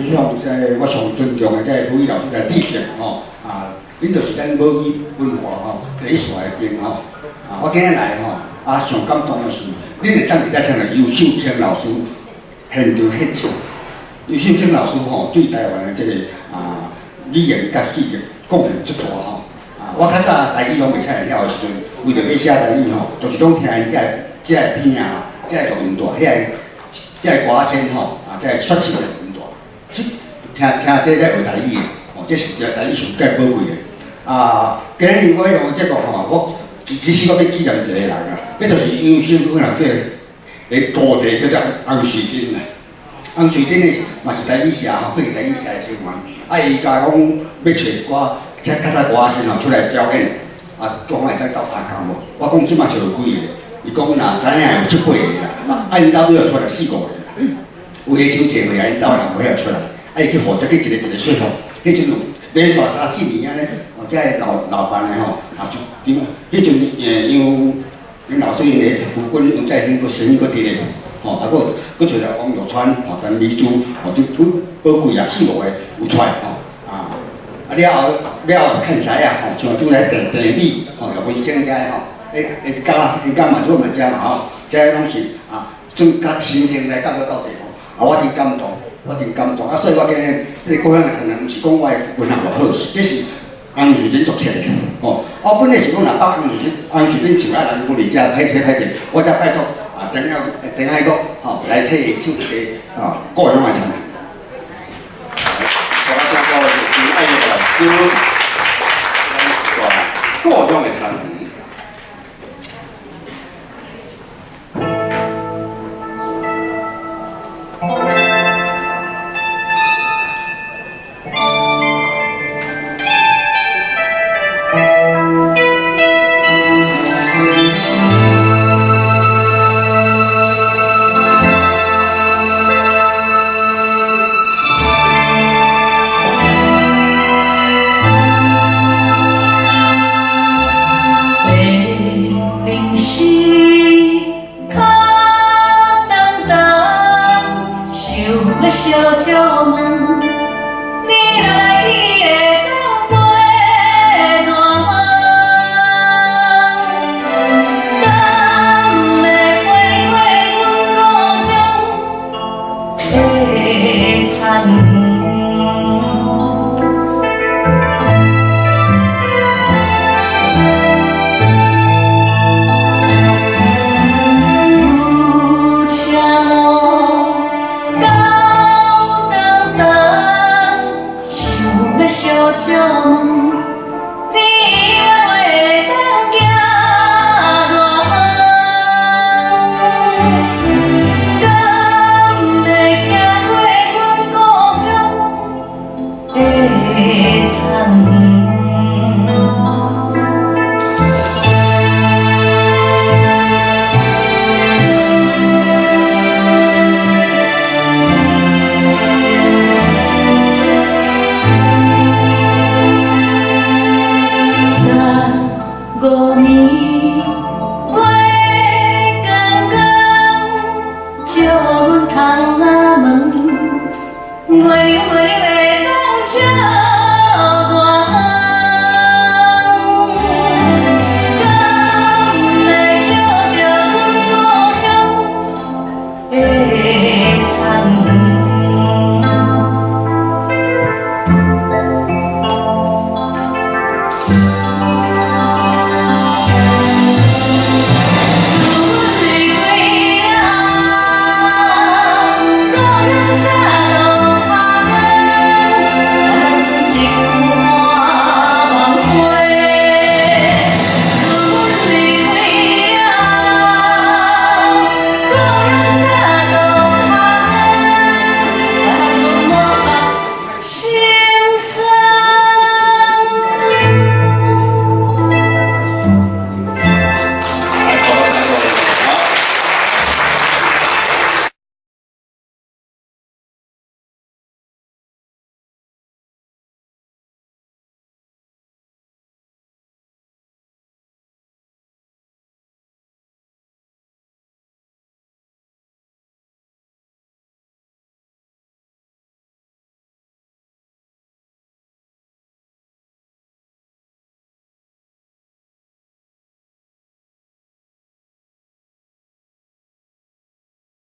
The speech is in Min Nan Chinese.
向這個我上尊重的這個盧伊老師來致敬吼，啊，恁就是咱母語文化吼第一線的兵吼，啊，我今日來吼，啊，上感動的是，恁會當佇遮請來游秀卿老師現場獻唱。游秀卿老師吼，對台灣的這個啊語言佮戲劇貢獻足大吼。啊，我較早台語攏袂使會曉的時陣，為著欲寫台語吼，就是攏聽𪜶這個片啊，這個錄音帶，遐个這個歌聲吼，啊，這個說唱的錄音帶，聽聽這咧學台語的，哦，這是台語上蓋寶貴的。啊，今日我用這個吼，我其實我欲紀念一個人啊，這就是游秀卿老師的徒弟叫做洪瑞珍啦。洪瑞珍呢，嘛是台語社吼，過去台語社的成員，啊，伊共講欲揣一寡，這較早歌星吼出來表演，啊，講會當鬥相共無？我講這馬揣有幾个？伊講若知影有七八个啦，啊，𪜶兜尾後出來四五個啦，有的傷濟歲啊，𪜶兜人無曉出來，啊，伊去負責去一個一個說服，彼陣有連續三四年按呢，哦，這個老老班的吼，啊就點？彼陣楊楊老師𪜶的夫君楊再興閣生閣佇咧，吼，啊，閣閣找來王玉川，吼，陳美珠，吼，都寶貴啊，四五個有出來吼，啊，啊了後了後看啥啊，吼，像拄才鄭鄭美，吼，葉文生遮吼，欸欸，加𪜶加嘛做嘛遮嘛吼，這攏是啊，算較親身來感覺到底吼，啊，我真感動，我真感動，啊，所以我今日這個故鄉的燦爛，毋是講我的文學偌好，這是洪瑞珍作曲的，吼，我本來是講若放洪瑞珍，洪瑞珍唱啊，人無佇遮歹勢歹勢，我才拜託啊，陳愛陳愛國吼來替伊唱一個啊故鄉的燦爛。我請到是陳愛國老師，故鄉的燦爛。小鳥們。